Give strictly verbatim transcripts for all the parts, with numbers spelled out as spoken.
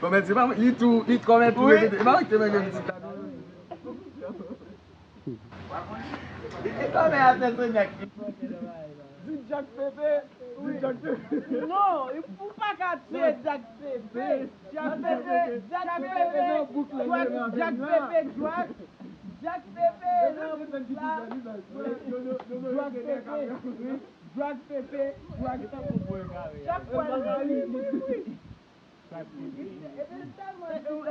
Bon, men se pa mwen, li tou, li kòmè tou repete. E pa mwen ki te manje pitit la tou. Li te kòmè atè Sonya ki. Di Jack Pepe, di Jack Pepe. Non, ou pa ka tiye Jack Pepe. Jack Pepe, Jack Pepe, Jack Pepe, Jack. Jack Pepe nan bouch la. Jack Pepe, wi. Jack Pepe, Jack Pepe. Chak fwa l di, wi, wi, wi. Epi l tèlman gen yon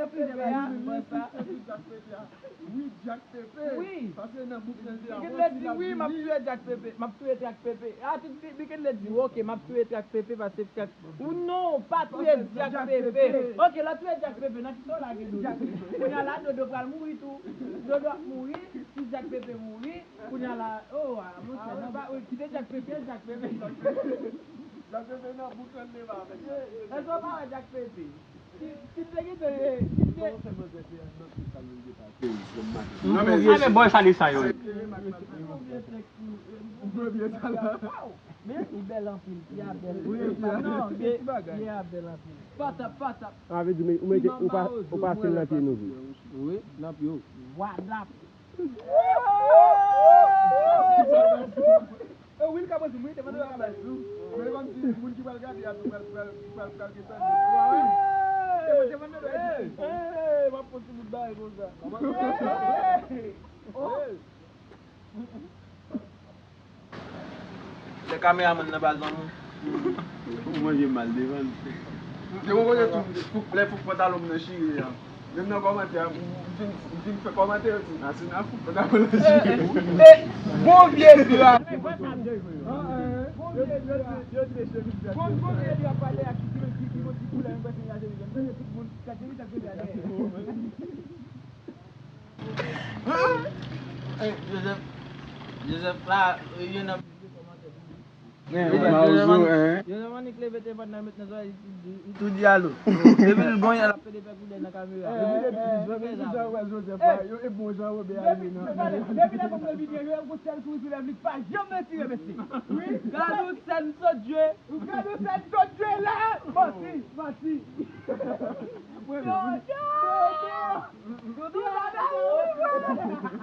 Jack Pepe a. Wi, Jack Pepe. Wi. Paske nan bouch nan li te a. Li gen lè di, wi, m ap tiye Jack Pepe, m ap tiye Jack Pepe. A, li gen lè di, oke, m ap tiye Jack Pepe, paske Jack Ou non, pa touye Jack Pepe. Oke, lè w touye Jack Pepe, nan kisa w lage Dodo? Kounye a la, Dodo pral mouri tou. Dodo ap mouri, si Jack Pepe mouri, kounye a la, oh, ah, monchè, nan pa, wi, kite Jack Pepe, Jack Pepe. Jack Pepe nan bouch lan, li pa fè. Èske w pa wè Jack Pepe? Si, si te gen de, si te. Non, men, ah, men bòy sa li sa yo. Men ou bèl anpil, pye a bèl. Wi, non, pye, pye a bèl anpil. Patap, patap. Sa vle di, men, ou mete, ou pa, ou pase l nan pye nou vre. Wi, nan pye w. Wadap. E wi, l ka poze, mwen te mande w ka bay sou. Men kòmsi moun ki pral gade a tou pral, pral, pral, pral gen tandans. Wi. E mwen te mande w. Hey, hey, m ap fon ti bout bagay konsa. Oh. Lè kameramann nan pa zanmi w, ou manje mal devan l. Gen yon kote tou, fouk, lè fouk pantalon m nan chire a. Menm nan kòmantè a, m fin, m fin fè kòmantè yo di, Asina fouk pantalon nan chire. Eh, eh, bon vye dra. Bon, bon vye dra pale a ki, ki, ki, ki, ki koulè, yon pati la, tout moun, sa te li, sa te li, Eh, Joseph, Joseph la, eh, youn nan Joseph annik leve te pandan met nan zòrèy, li tou di alo. Depi l gonyen, l ap pede fè koudèy nan kamera. Depi l epil, Joseph, yo, e bon jan Robert a rive nan. Depi lè fanm nan vini, yo, yon sèl souri sou lèv li, pa janm retire, mesye. Wi, gade yon sèn sot jwe. Ou gade sèn sot jwe la. Manti, manti. Dodo! Dodo, la, la, la.